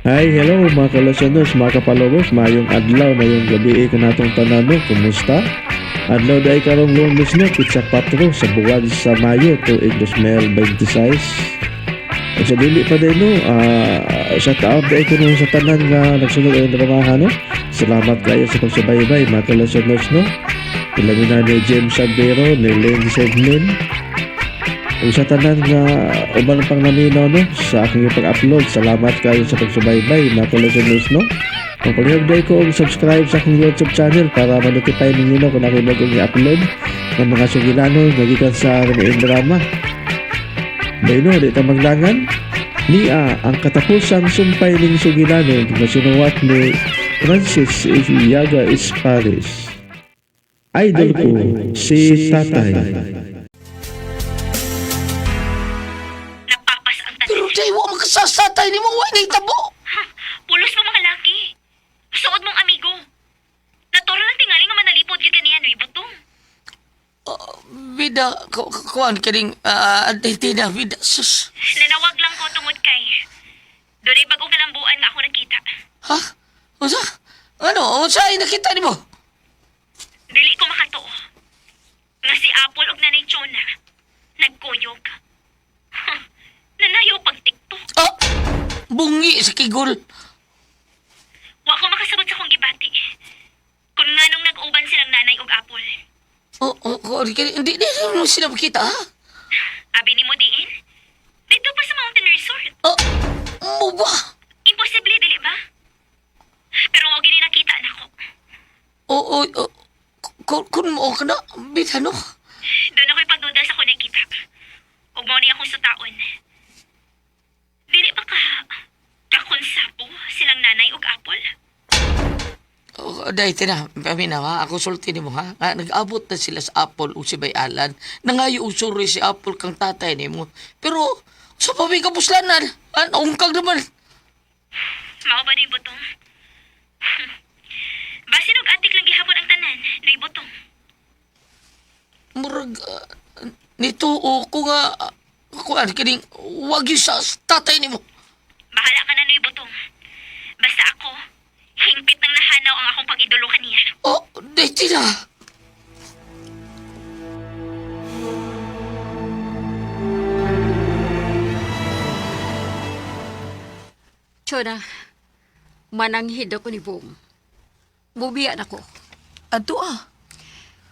Hi, hello mga ka-listeners, mga ka-followers, mayong adlaw, mayong gabi kanatong tanan no, kumusta? Adlaw dahil karong Lunes no, pitsa 4 sa buwan sa Mayo, tuig 2026. At sa dili pa din no, shout out dahil ko no sa tanan nga nagsunod ang dramahan no. Salamat kayo sa pagsubaybay mga ka-listeners no. Ilabi na ni James Sabero, ni Lane Sedmin, ug sa tanan nga uban pang naminaw no sa aking pag-upload. Salamat kayo sa pagsubaybay mga ka-listeners no. Magpalihog day ko og subscribe sa akong YouTube channel para ma-notify ninyo no kung ako'y bagong i-upload ng mga sugilanon nga gikan sa Remain Drama. Day no, di ta maglangan. Nia ang katapusang sumpay ning sugilanon nga sinuwat ni Francis Iyaga Esparis. Idol ko si Tatay. Nagpapas ang tanan. Pero day, wa makasasatay ni mo, wa nahitabo. Ha, pulos mo mga laki. Suod mong amigo. Naturo lang tingali nga manalipod gyud kaniya no ibutong. Bida, kuan kaning, Tina, bida, sus. Nanawag lang ko tungod kay. Dunay bag-ong kalambuan nga ako nakita. Ha? Unsa? Ano? Unsa ay nakita nimo? Dili ko makatuo. Nga si Apple og nanay Chona nagkuyog. Ha, nanayo pag TikTok. Ah, bungi sa kigol. Wa ko makasabot sa akong gibati. Kung nganong nag-uban silang nanay og Apple. Oh, oh, oh, hindi, hindi mo sila makita, ha? Abi nimo diin? Dito pa sa Mountain Resort. Ah, mo ba? Imposible, dili ba? Pero mo gini nakita nako. Oo, oh, oh, kun mo ka na, bida, no? Doon ako'y pagduda sa kung nakita. Ug mao ni akong sutaon. Dili ba ka kakonsapo silang nanay ug Apple? Oh, dahil tina, paminaw ha, ako sulti nimo ha. Nga, nag-abot na sila sa Apple o si Bayalan. Nangayo og sorry si Apple kang tatay nimo. Pero sa pamay kapuslanan, an ungkag naman. Mao ba ni butong? Basin og atik lang gihapon ang tanan, nuy butong. Murag nito o ko nga kuan kining wag yun sa tatay nimo. Bahala ka na nuy butong. Basta ako, hingpit ng nahanaw ang akong pag-idolo kaniya. Oh, dahil tina. Chona, mananghid ako ni Bong. Bubiyan ako. Adto ah,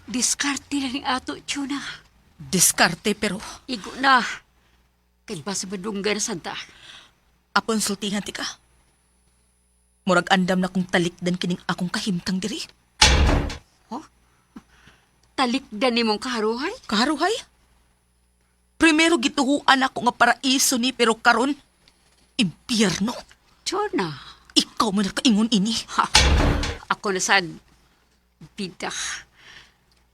Diskarte na ni ato, Chona. diskarte pero Igo na. Kay basa madunggan na santa. apon sultihan ti ka. Murag andam na kong talikdan kining akong kahimtang diri. Talikdan ni mong kaharuhay? Kaharuhay? Primero gituhuan ako nga paraiso ni pero karon impyerno. Chona, Ikaw man nakaingon ini. ha, ako na sad. Bida.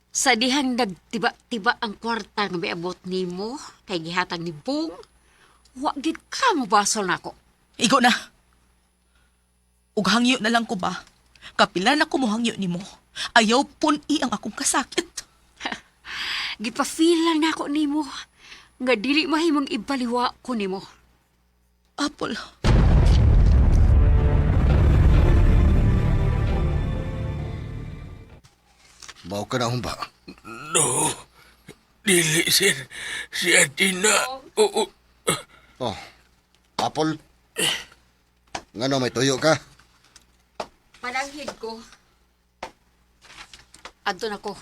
Sa dihang nagtiba-tiba ang kwarta nga miabot nimo kay gihatag ni Bong, wa gid ka mobasol nako. Igo na. Ug hangyo na lang ko ba? Kapila na ko mohangyo nimo. Ayaw pun-i ang akong kasakit. Gipa-feel lang nako nimo nga dili mahimong ibaliwa ko nimo. Apple. Mao ka na humba. No. Dili, sir. Si Atina. Oo. Oh, Apple. Ngano may tuyo ka? Mananghid ko. Adto na ko.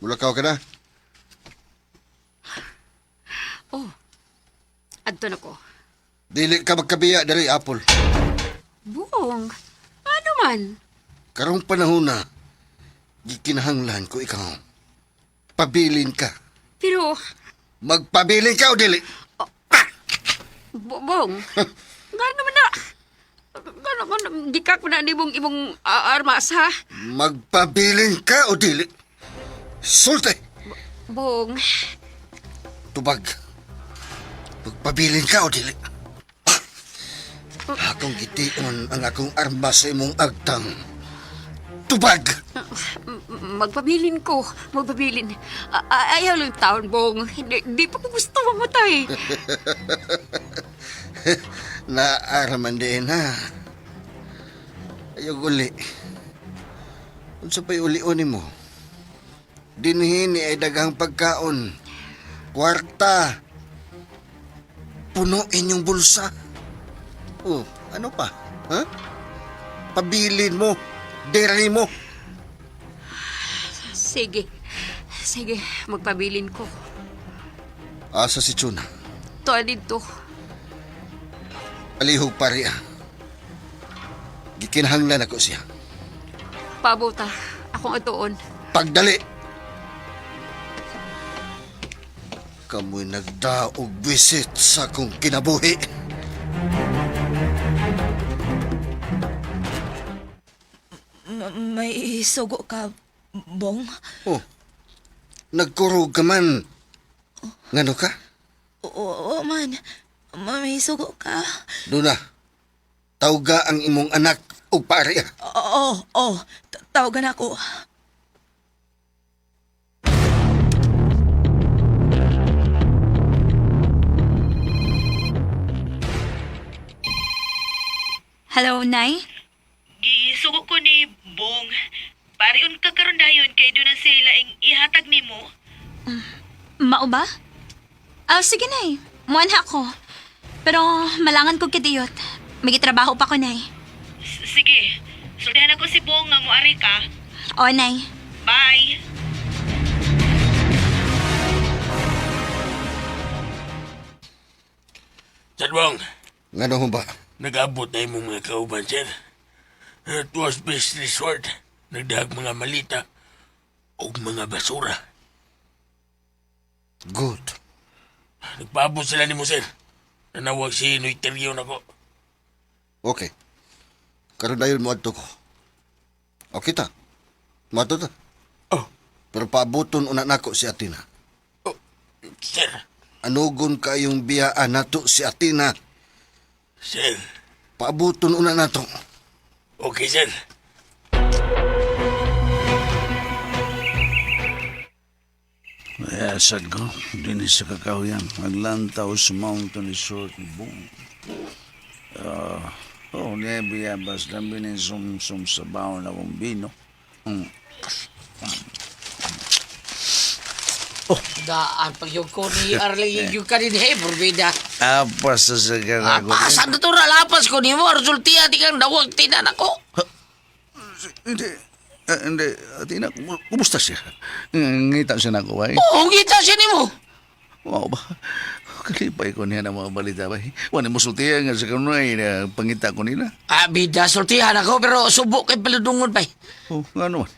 Mulakaw ka na? Oh. Adto na ko. Dili ka magkabiya dali, Apple. Buong. Ano man? Karong panahon na, gikinahanglan ko ikaw. Pabilin ka. Pero, Magpabilin ka o dili? Bong, nga naman na. Nga naman, gikak mo na ni imong armas, ha? Magpabilin ka o dili? Sulte! Bong, Tubag. Magpabilin ka o dili? Akong gitiun ang akong armas sa imong agtang. Tubag! magpabilin ko. Magpabilin. Ayaw lang taon, Bong. Hindi, di pa ko gusto mamatay. Naaraman din ha. Ayaw uli. Unsa pa'y ulion nimo? Dinhi ni ay daghang pagkaon. Kwarta. Punuin yung bulsa. Oh, ano pa? Ha? Pabilin mo. Diri mo. Sige. Sige, magpabilin ko. Asa si Chuna? Tuwa dito. Palihog pari ah. Gikinahanglan ako siya. Pabuta. Akong atuon. Pagdali! Kamoy nagdaog visit sa akong kinabuhi. May sugo ka, Bong? Oh, nagkurog ka man. Ngano ka? Oo, man. May sugo ka. Duna, tawga ang imong anak og pari ah. Oo, oo. Tawagan ako. Hello, Nay? Gisugo ko ni Bong. Pariun ka karon dayon kay doon ang sila ing ihatag nimo. Mao ba? Ah, sige, Nay. Muanha ko. Pero malangan ko kidiyot. May trabaho pa ko, Nay. Sige. Sultihan ako si Bong nga moari ka. O, Nay. Bye. Sadwang, Ngano ho ba? nag-abot na imong mga kauban, sir. It was best resort. Nagdahag mga malita o mga basura. Good. Nagpaabot sila nimo, sir. Nanawag si Noy nako. Okay. Karon dayon mo adto ko. Okay ta. Moadto ta. Oh, Pero paabuton una nako si Atina. sir. Anugon kayong biyaan nato si Atina. Sir. Paabuton una nato. Okay, sir. Kaya sad ko, din sa kakahuyan. Maglantaw sa Mountain Resort ni Bong. Ah, oh, niya biyabas lang binisumsum sa bawon akong bino. Daan pag yung ko ni Arlene yung kanin he, Burbida. Apas sa sa kakago. Apasan natural, apas ko ni mo, resultiya, di kang dawag tinan ako. Hindi, hindi. Tina, kumusta siya? Ngita siya na ako, bay. Oo, kita siya ni mo. Wow ba? Kalipay ko niya ng mga balita, bay. Wala mo sultiya nga sa kanunay na pangita ko nila. Ah, bida, sultihan ako, pero subok kay paludungon, bay. Oh, nga naman.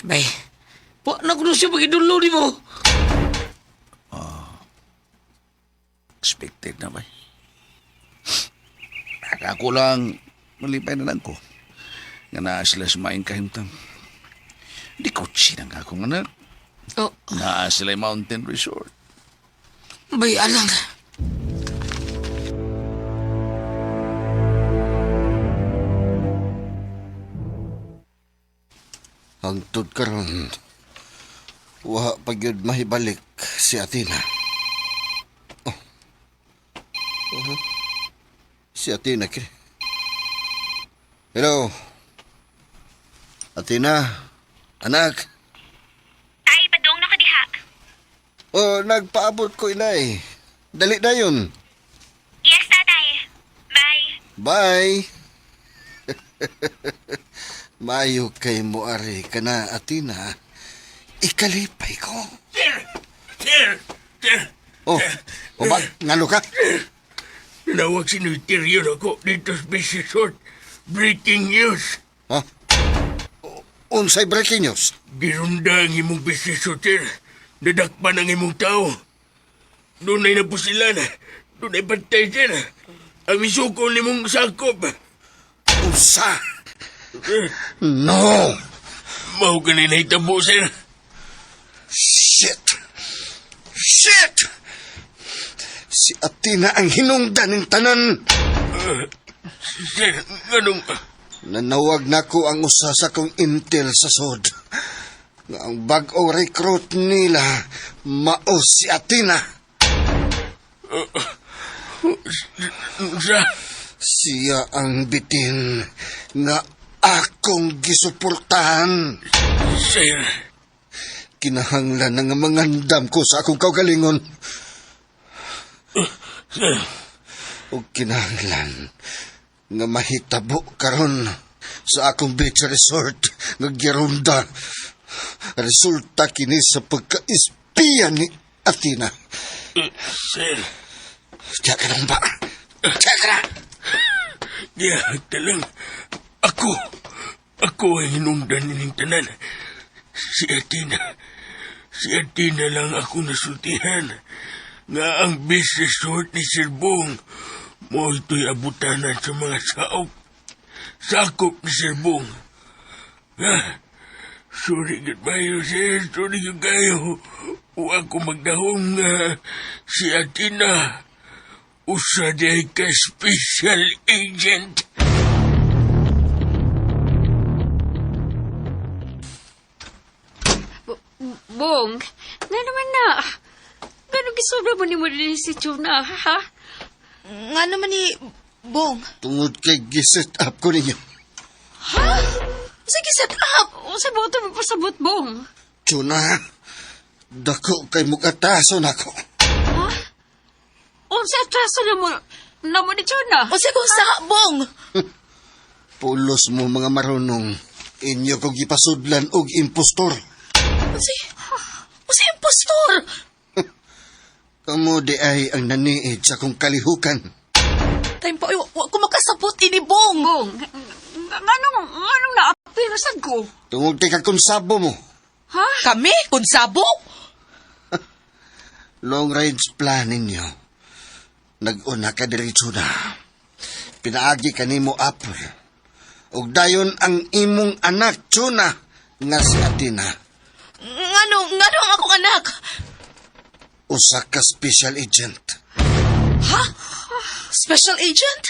Bay, po, nakuno siya pagidulo ni mo. Expected na ba? Ako lang, malipay na lang ko. Nga naa sila sa maing kahimtang. Di ko sinang akong anak. Oh, Naa sila Mountain Resort. bay, alang. Hangtod karon. Wa pa gyud mahibalik si Athena. Oh. Uh-huh. Si Athena kini. Hello. Athena, anak. Tay, padong na ko diha. Oh, nagpaabot ko inay. Dali na yun. Yes, tatay. Bye. Bye. Mayo kay mo ari ka na, Athena. Ikalipay ko. Sir! Sir! Sir! Oh, o ba? Ngano ka? Nanawag si Noy nako dito sa best resort. Breaking news. Ha? Unsay breaking news? Girunda ang imong best resort, sir. Nadakpan ang imong tao. Doon ay napusilan. Doon ay bantay, sir. Ang misuko nimong sakop. Unsa? No! Mao ka na nahitabo, sir. Shit! Shit! Si Athena ang hinungdan ng tanan. Sir, ganong... Nanawag nako ang usa sa kong intel sa sod. Nga ang bag-o recruit nila mao si Athena. Unsa? Siya ang bitin nga akong gisuportahan. Sir, Kinahanglan na nga mangandam ko sa akong kaugalingon. sir, O kinahanglan nga mahitabo karon sa akong beach resort nga girunda. Resulta kini sa pagka-espiya ni Athena. Sir. Diya ka lang ba? Diya ka na! Diya, talang. Ako, ako ang hinungdan nining tanan. Si Athena. Si Athena lang ako nasultihan. Nga ang business resort ni Sir Bong mo ito'y abutanan sa mga saop. Sakop ni Sir Bong. Ha? Sorry goodbye, sir. Sorry gyud kayo. Wa ko magdahom nga si Athena. Usa di ka special agent. Bong, nga naman na. Ganun gisobra mo ni mo din si Chuna, ha? Nga naman ni Bong. Tungod kay giset up ko ninyo. Ha? Sige, set up! O sa boto mo pasabot, Bong. Tuna, dako kay mugataso nako. Ha? Unsa atraso na mo, na mo ni Chuna? O sige, sa Bong! Pulos mo mga marunong. Inyo kong gipasudlan og impostor. Unsa impostor? Kamo di ay ang naniid sa kong kalihukan. Time pa, ay, wa ko makasabot ini, Bong! Bong, nganong, nganong naapil sad ko? Tungod kay kakonsabo mo. Ha? Kami? Konsabo? Long range plan ninyo. Nag-una ka diretso na. Pinaagi ka nimo Apple. Ug dayon ang imong anak Tuna nga si Athena. Nganong, nganong ang akong anak? Usa ka special agent. Ha? Special agent?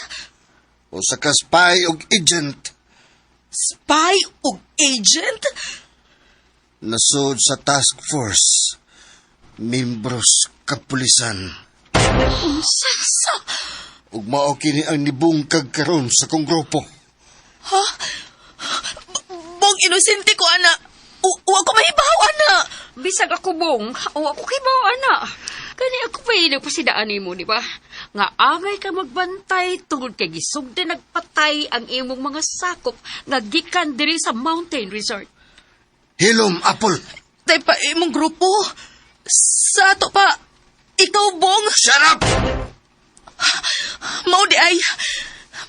Usa ka spy ug agent. Spy o agent? Nasud sa task force. Membros kapulisan. Unsa? Sa? Ug mao kini ang nibungkag karon sa kong grupo. Ha? Bong, inosente ko, ana. Wa ko mahibaw, ana. Bisag ako, Bong. O ako kibaw, ana. Kani ako pa nagpasidaan nimo, di ba? Nga angay ka magbantay tungod kay gisugda nagpatay ang imong mga sakop nga gikan diri sa Mountain Resort. Hilom, Apple. Tay pa, imong grupo. Sa ato pa, ikaw, Bong. Shut up! Mao di ay.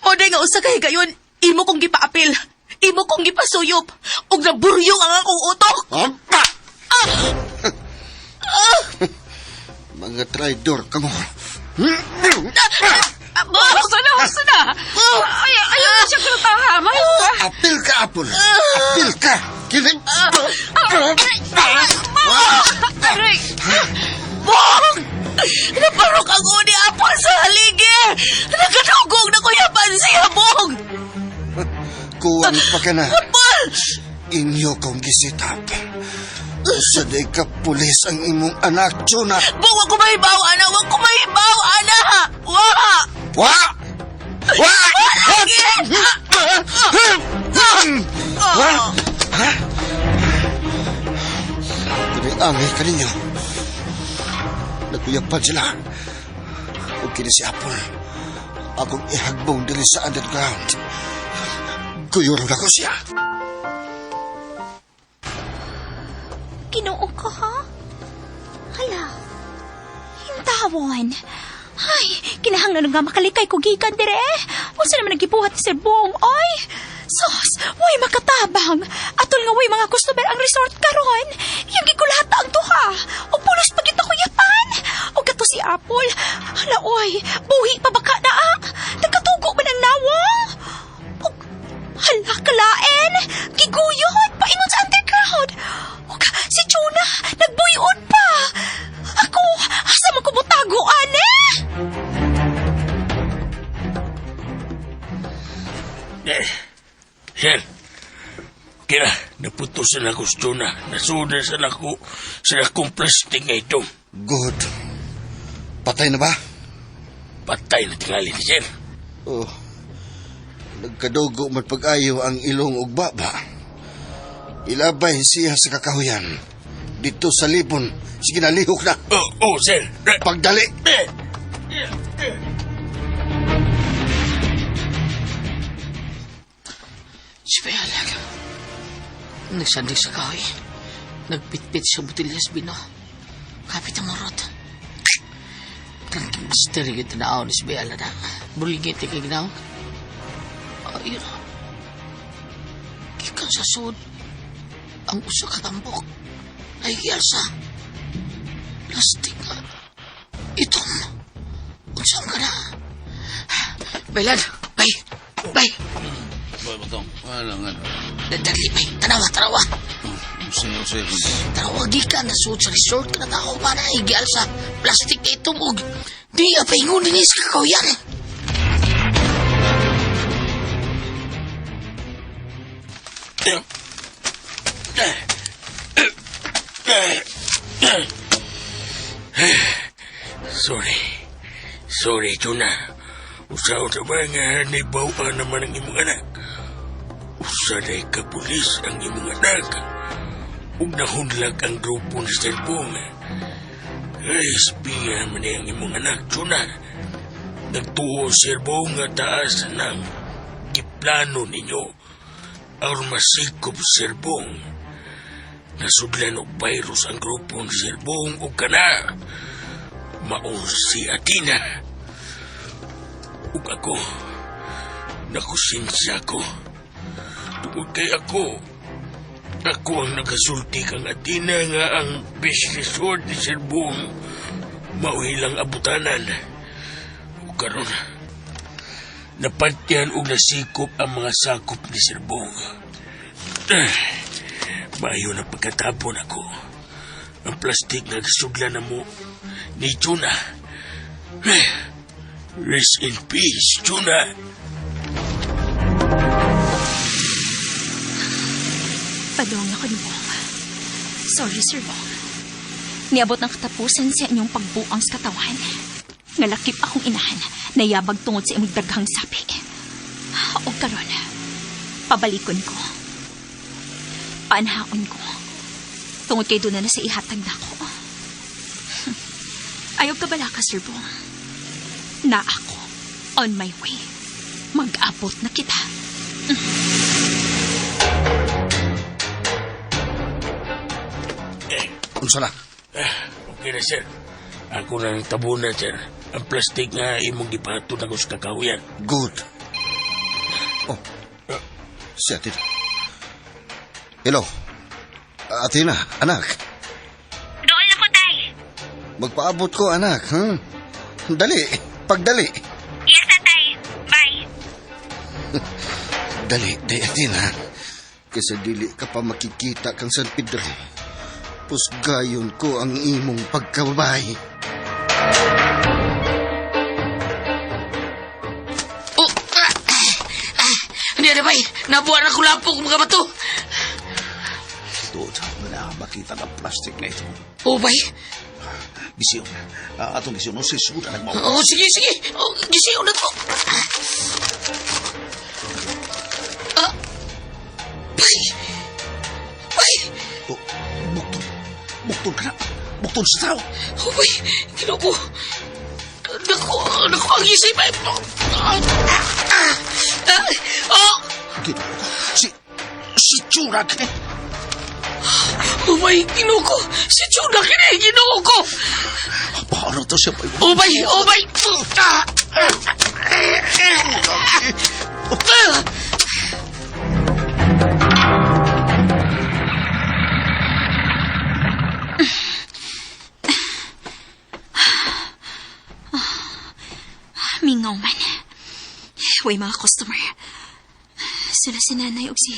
Mao di nga usa ka higayon, imo kong gipaapil. Imo kong gipasuyop. Ug naburyong ang akong utok. Ampa! Mga traidor kamo. Bong, husto na, husto na! Ay, ayaw na siya krutaha. Mayo ka. Apil ka, Apple. Apil ka. Kilim. Aray! Bong! Naparok ang uni apol sa haligi! Nakadugog na kuyapan siya, Bong! Kuwang pa ka na. Apol! Inyo kong gisitap. Sa di ka pulis ang imong anak, Chuna. Bong, wag ko mahibaw, ana! Wag ko mahibaw, ana! Wa! Wa! Wa! Wa! Ha? Kini angay kaninyo. Nagkuyapan sila. O kini si Apple. Akong ihagbong dili sa underground. Guyuro na ko siya. Ginoo ko, ha? Hala, hintawon. Ay, kinahanglan nga makalikay ko gikan dire. Unsa naman ang gibuhat ni Sir Bong, oy? Sos, way makatabang. Atol nga way mga customer ang resort karon. Iyang gikulat ang duha. O pulos pa kita kuyapan. O kato si Apple. Hala, oy, buhi pa baka na ah. Nagkatugo man ang nawong. Og, hala, kalain. Giguyot, paingon sa underground. Og, si Juna, nagbuyon pa. Ako, asa man ko mutago, ane? Eh, sir, kira, naputosan ako sa tuna. Nasudan sa nako sa akong plastic nga ito. Good. Patay na ba? Patay na tingali ni sir. Oh, nagkadugo man pag-ayo ang ilong ug baba. Ilabay siya sa kakahuyan. Dito sa libon, sige nalihok na. Oh, oh, sir. Pagdali! Eh, Si Bayalan. Nagsandig sa kahoy. Nagpitpit sa botilyas bino. Kapit ang murot. Kang mister yung tanaw ni si Bayalan na. Buligit kay ginaw. Ayun. Gikan sa sud. Ang usa ka tambok. Ay giyalsa. Plastic nga. Itom. Unsam ka na. Baylan, bay, bay. Boy, batong. Wala nga. Dali, bay. Tanawa, tanawa. Sige, sige. Tanawa, gikan na suot sa resort ka na tao para igial sa plastic na itom og di apaingon din sa kakahuyan. Sorry. Sorry, Chuna. Usaw sa ba nga naibawa naman ang imong anak? Usa na ka pulis ang imong anak. Ug nahunlag ang grupo ni Sir Bong. Ay, espiya naman ang imong anak, Chuna. Nagtuo Sir Bong nga taas ng giplano ninyo. Aron masikop Sir Bong. Nasudlan og virus ang grupo ni Sir Bong ug kana. Mao si Athena. Ug ako, nakusinsa ko. Tungod kay ako, ako ang nagasulti kang Athena nga ang best resort ni Sir Bong mao ilang abutanan. Ug karon, napatyan og nasikop ang mga sakop ni Sir Bong. Maayo na pagkatapon ako. Ang plastik nga gisudlan na mo ni Juna. Rest in peace, Juna. Padong ako ni Bong. Sorry, Sir Bong. Niabot ang katapusan sa inyong pagbuang sa katawan. Ngalakip akong inahan, nayabag tungod sa imong daghang sapi. O karon, pabalikon ko. Panhaon ko. Tungod kay doon na sa ihatag nako. Ayaw ka bala ka, Sir Bong. Na ako, on my way. Mag-abot na kita. Unsa na? Okay na, sir. Ako na ang tabunan, sir. Ang plastik nga imong gipahatod ako sa kakahuyan. Good. Oh, si Athena. Hello. Athena, anak. Doon ako, tay. Magpaabot ko, anak. Dali. Pagdali. Yes, tatay. Bye. Dali, di, Athena. Kasi dili ka pa makikita kang San Pedro. Pusgayon ko ang imong pagkababay. Oh, ah, ah, hindi na, bay. Nabuha na ko lapok mga bato. Tuod, na makita ng plastic na ito. Oh, bay. Gisiyon. Atong gisiyon, no, si Suda nagmao. Oh, sige, sige. Oh, gisiyon na to. Ah, bay. Bay. Oh, bukton. Bukton ka na. Bukton sa tao. Oh, bay. Ginoo ko. Naku, naku, ang isip ay... Ah, ah, ah, oh, Ginoo ko. Si Chura ka. oh, bay, ginoo ko. Si Chuna kini, ginoo ko. Paano to siya? Oh, bay, oh, bay. Ah, ah, ah, ah. Mingaw man. Way mga customer. Sila si nanay og si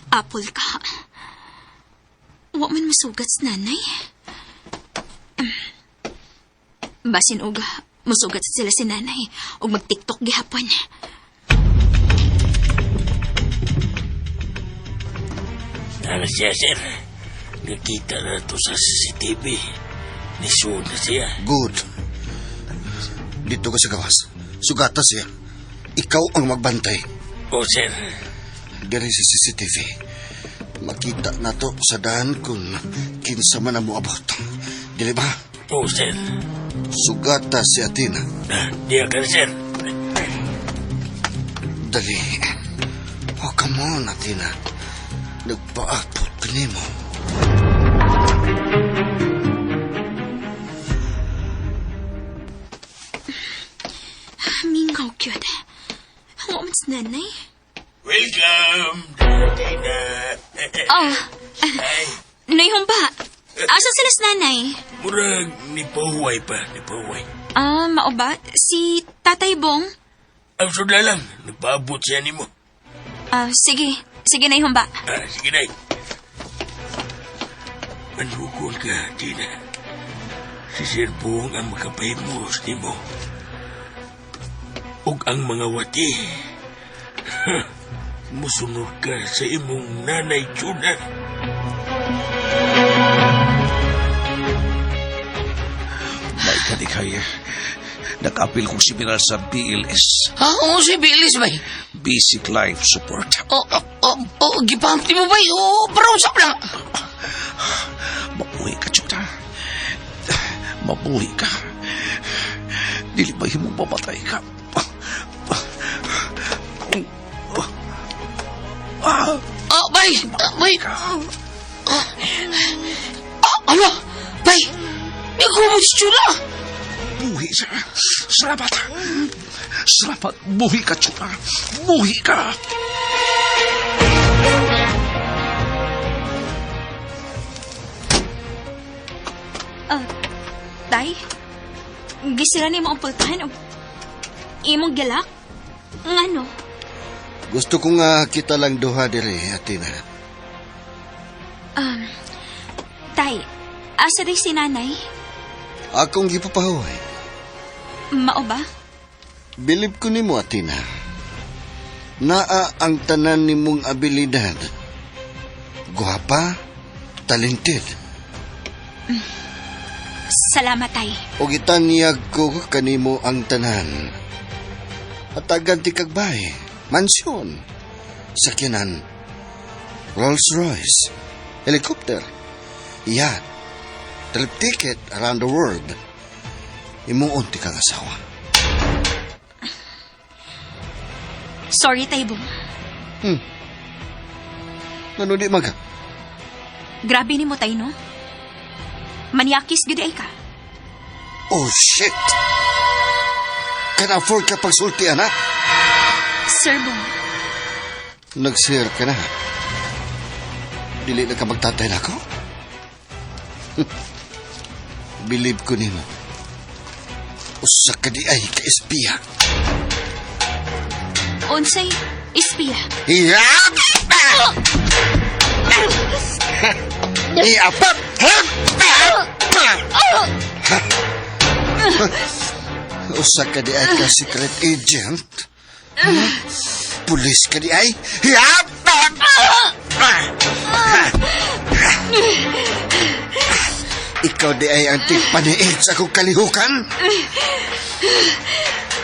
Apple ka. Wa man masugat si nanay. Basin og musugat sila si nanay og mag-TikTok gihapon. Ano siya, sir? Nakita na to sa CCTV. Nisuod na siya. Good. Dito ka sa gawas. Sugata siya. Ikaw ang magbantay. O, sir. Diri sa CCTV. Makita na to sa daan kung kinsa man ang moabot. Dili ba? O, sir. Sugata si Athena. Ah, diya ka, sir. Dali. Oh, come on, Athena. Nagpaabot ka nimo. Mingaw cute. Ang umat sa nanay. Welcome, Athena. Oh, Nay Humba. Asa sila sa nanay? Murag ni Pahuway pa, ni Pahuway. Ah, mao ba? Si Tatay Bong? Ang sudla lang, nagpaabot siya nimo. Ah, sige. Sige, Nay Humba. Ah, sige na. Manhugon ka, Tina. Si Sir Bong ang makapahimos nimo. Ug ang mga wati. Musunod ka sa imong nanay Chuna. May kanikay. Nag-apil kong seminar sa BLS. Ha? Oo, si Bilis, bay. Basic Life Support. Oh, oh, oh, oh, gipamti mo, bay. Oo, pero usap na. Mabuhi ka, Chuna. Mabuhi ka. Dili ba himong mamatay ka? Ah! Oh, bay. Ah, bay. Ah, ala, bay. Nagkumot si Chula. Buhi siya. Salamat. Salamat. Buhi ka, Chuna. Buhi ka. Ah, Tay? Gisira ni mo ang pultahan o imong gilak? Ngano? Gusto ko nga kita lang duha diri, Athena. Tay, asa day si nanay? Akong gipapahuway. Mao ba? Bilib ko nimo, Athena. Naa ang tanan nimong abilidad. Guwapa, talented. Salamat, Tay. O gitanyag ko kanimo ang tanan. Hatagan ti kagbay, mansyon, sakyanan, Rolls Royce, helicopter, yacht, trip ticket around the world. Imuon ti kang asawa. Sorry, Tay Bong. Ano di maga? Grabe ni mo, Tay, no? Manyakis gyud ay ka. Oh, shit! Can afford ka pagsulti, anak? Sir Bong, Nag-share ka na. Dili na ka magtatay na ako? Bilib ko nimo. Usa ka di ay ka-espiya. unsay espiya. Iya! Iapat! Usa ka di ay ka secret agent? Pulis ka di ay? Ikaw di ay ang tigpaniid sa akong kalihukan?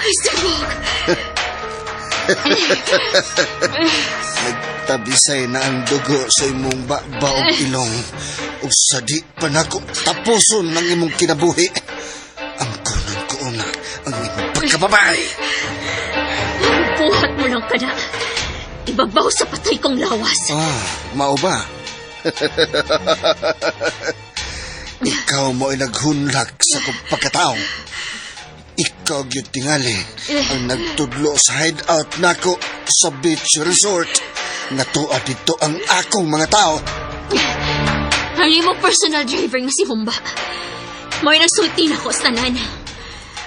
Mr. Bong, Nagtabisay na ang dugo sa imong babaog ilong ug sa di pa nako tapuson ng imong kinabuhi. Ang kunan ko una ang imong pagkababae. buhat mo lang ka na. Ibabaw sa patay kong lawas. Ah, mao ba? Ikaw mo ay naghunlak sa kong pagkatao. Ikaw gyud tingali ang nagtudlo sa hideout nako sa beach resort. Nga tuwa dito ang akong mga tao. Ang imong personal driver nga si Humba. Mo'y nagsulti na ko sa tanan.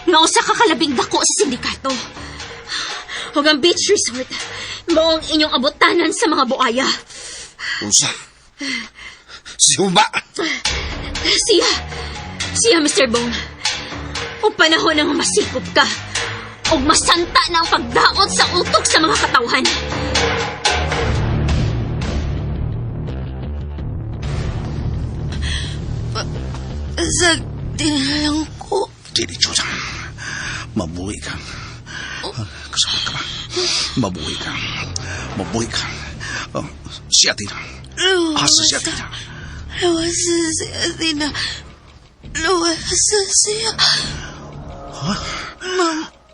Nga usa ka kalabing dako sa sindikato. Ug ang beach resort, mao ang inyong abotanan sa mga buaya. Unsa? Si Humba! Siya! Siya, Mr. Bong. O panahon nang masikop ka. O masanta na ang pagdaot sa utok sa mga katawhan. Sa dinalang ko. Dili, Chuna. Mabuhi ka. Kasabot ka ba? Mabuhi ka. Mabuhi ka. Oh, si Athena. Asa si Athena? Luwas si Athena. Luwas siya. Ha?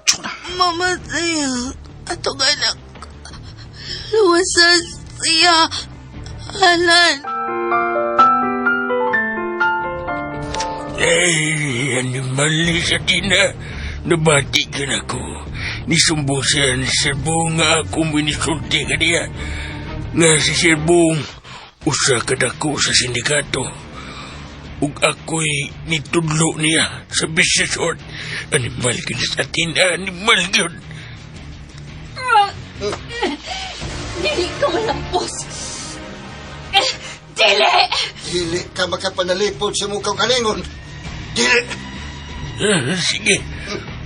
Chuna. Mamatay ang atong anak. Luwasan siya. Alan. Ay, animal ni sa tina. Nabati ka na ko. Nisumbong siya ni Sir Bong nga ako minisulti ka niya. Nga si Sir Bong, usa ka dako sa sindikato. Ug ako'y nitudlo niya sa business art. Animal ka na sa tina, animal yun. Dili ka malampos. Eh, dili! Dili ka makapanalipod sa mukang kalingon. Dili! Ah, sige,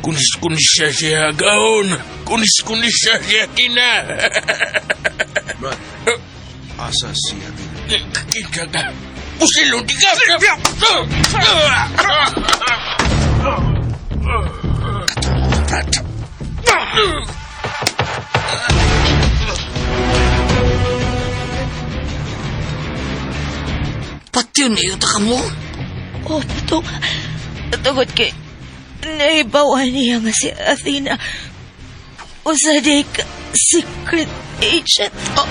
kunis-kunis siya siya gaon. Kunis-kunis siya siya tina. Brad, asa si Athena? Kita ka. Pusilon di ka. Brad! Patyon na yun, ka mo. Oh, patong. Tungod kay naibawan niya nga si Athena. Usa di ka secret agent. Oh,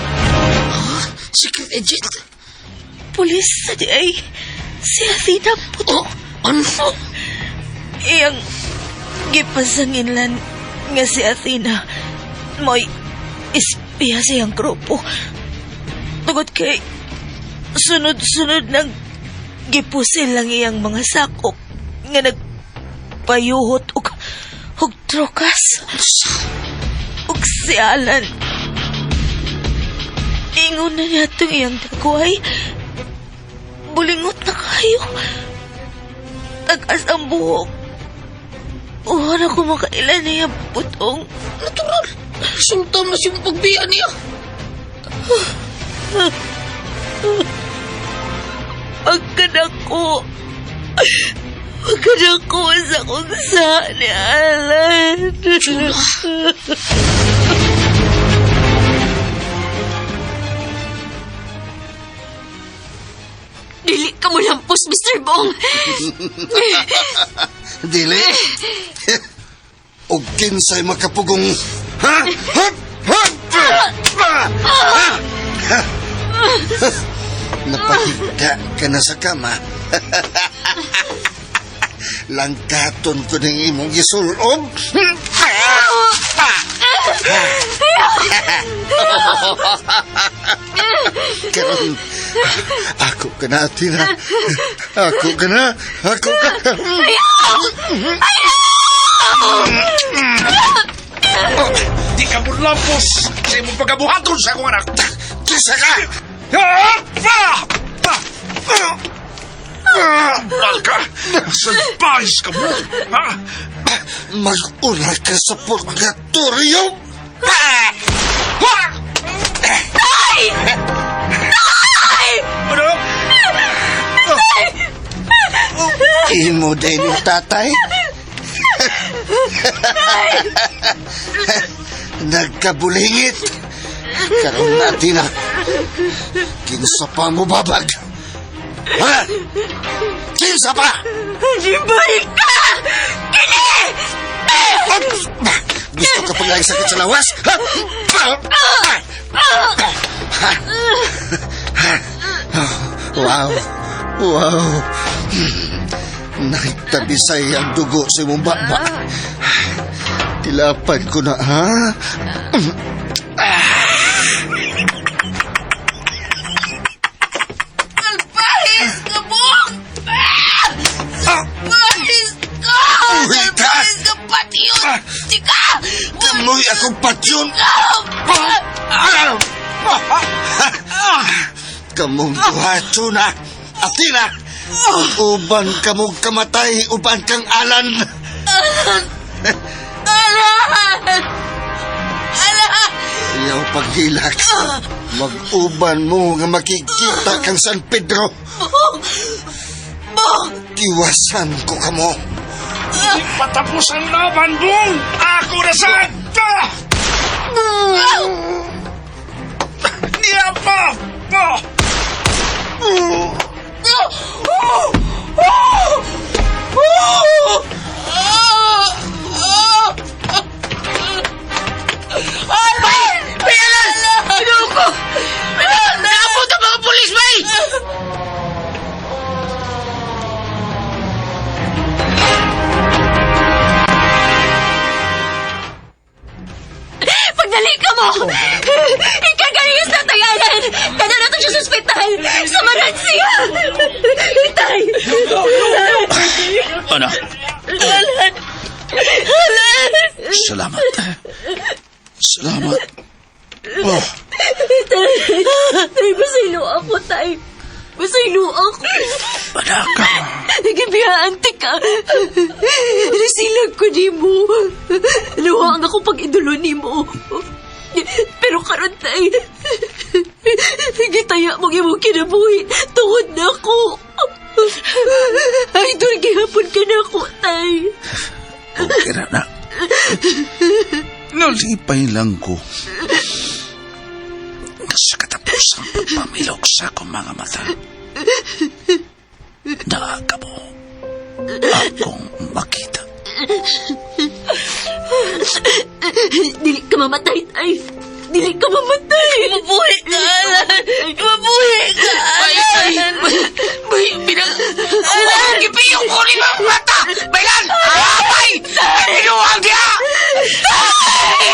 secret agent? Pulis sa di ay si Athena Oh, putong. ano? Iyang gipasanginlan nga si Athena mo'y ispiya sa iyang grupo. Tungod kay sunod-sunod nang gipusil lang iyang mga sakop nga nagpayuhot og trukas. Og si Alan. Ingon na niya itong iyang dagway. Bulingot na kayo. Tagas ang buhok. Wala ko makailan niya putong. Natural. Resulta na siyang pagbiya niya. Pagkadako. Pagkadako sa kung saan ni Alan. Dili ka mo lampos, Mr. Bong. Dili! Og kinsay makapugong... Ha? Ha? Ha? Ha? Ha? Napahigda ka na sa kama. Langkaton ko ng imong gisulob. Karon, ako ka na, Tina. Ako ka na. Ako ka. Di ka mo lampos sa imong pagabuhaton sa akong anak! Kisa ka! Mal ka! Salbahis ka mo! Ha? Mag-una ka sa purgatorio! Ano? Imo din yung tatay? Nagkabulingit! Karon na, Tina. Kinsa pa mo babag? Ha? Kinsa pa? Di ka! Kini! Gusto ka pang sakit sa lawas? Ha? Wow! Wow! Nagtabisay ang dugo sa imong baba. Tilapan ko na, ha? Salbahis ka, Bong! Salbahis ka! Uwi ka! Salbahis ka, patiyot! Tika! Kamoy akong patyon! Kamong duha, Chuna! Athena! Uban kamong kamatay, uban kang alan! Alan! Alan! Ayaw paghilak. Mag-uban mo nga makikita kang San Pedro. Bong! Bong! Iwasan ko kamo. Patapos ang laban, Bong! Ako na sad! Ah! Niya pa! Ah! Bay, Alan! Ano ko? Naabot ang mga pulis, bay! Pagdali ka mo! Ikaw sa tayalan! Kada na to siya sa ospital! Samaran siya! Tay! Anak, Alan! Alan! salamat. Salamat. Oh, Tay! Tay, pasaylo ako, tay! Pasaylo ako! anak. Nagibiyaan ka! Nasilag ko ni mo! Luha ang ako pag-idolo ni mo! Pero karon tay, gitaya mong imong kinabuhi tungod na ako. Ay, doon gihapon ka na ako, tay. Okay na, anak. Nalipay lang ko. Sa katapusang pagpamilok sa akong mga mata. Naaga mo akong makita. Dili ka mamatay, tay. Dili ka mamatay. Mabuhi ka, Alan! Mabuhi ka, Bay, Alan! bay, binang... Alan! Gipiyong ko ni mga mata! Baylan! Bay! Pinuwang diya! Bay!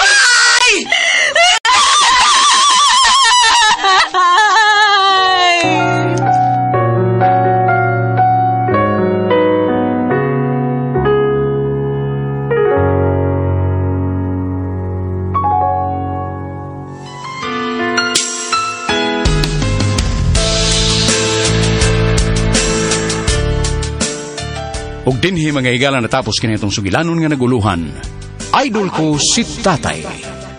Ug dinhi mga higala natapos kini itong sugilanon nga naguluhan. Idol ko si Tatay.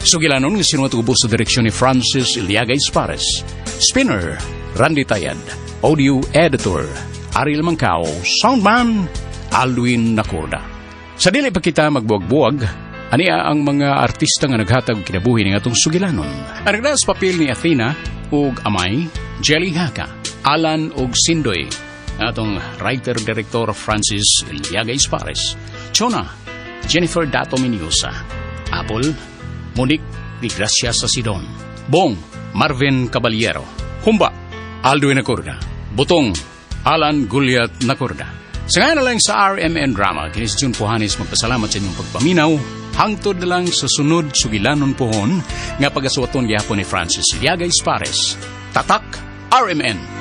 Sugilanon nga sinuot ubos sa direksyon ni Francis Iliaga Espares. Spinner, Randy Tayad. Audio Editor, Ariel Mancao. Soundman, Alwin Nacorda. Sa dili pa kita magbuwag-buwag, ania ang mga artista nga naghatag og kinabuhi ning atong sugilanon. Ang nagdaas papel ni Athena ug Amay, Jelly Haka, Alan ug Sindoy, atong writer-director Francis Iliaga Espares, Chona, Jennifer Dato Miniosa, Apple, Monique Di Gracia sa Sidon, Bong, Marvin Caballero, Humba, Alduin Nacorda, Butong, Alan Guliat Nacorda. Sa ngayon na lang sa RMN Drama, kini si June Puhanis magpasalamat sa inyong pagpaminaw. Hangtod na lang sa sunod sugilanon pohon nga pagasuwaton gihapon ni Francis Iliaga Espares. Tatak RMN.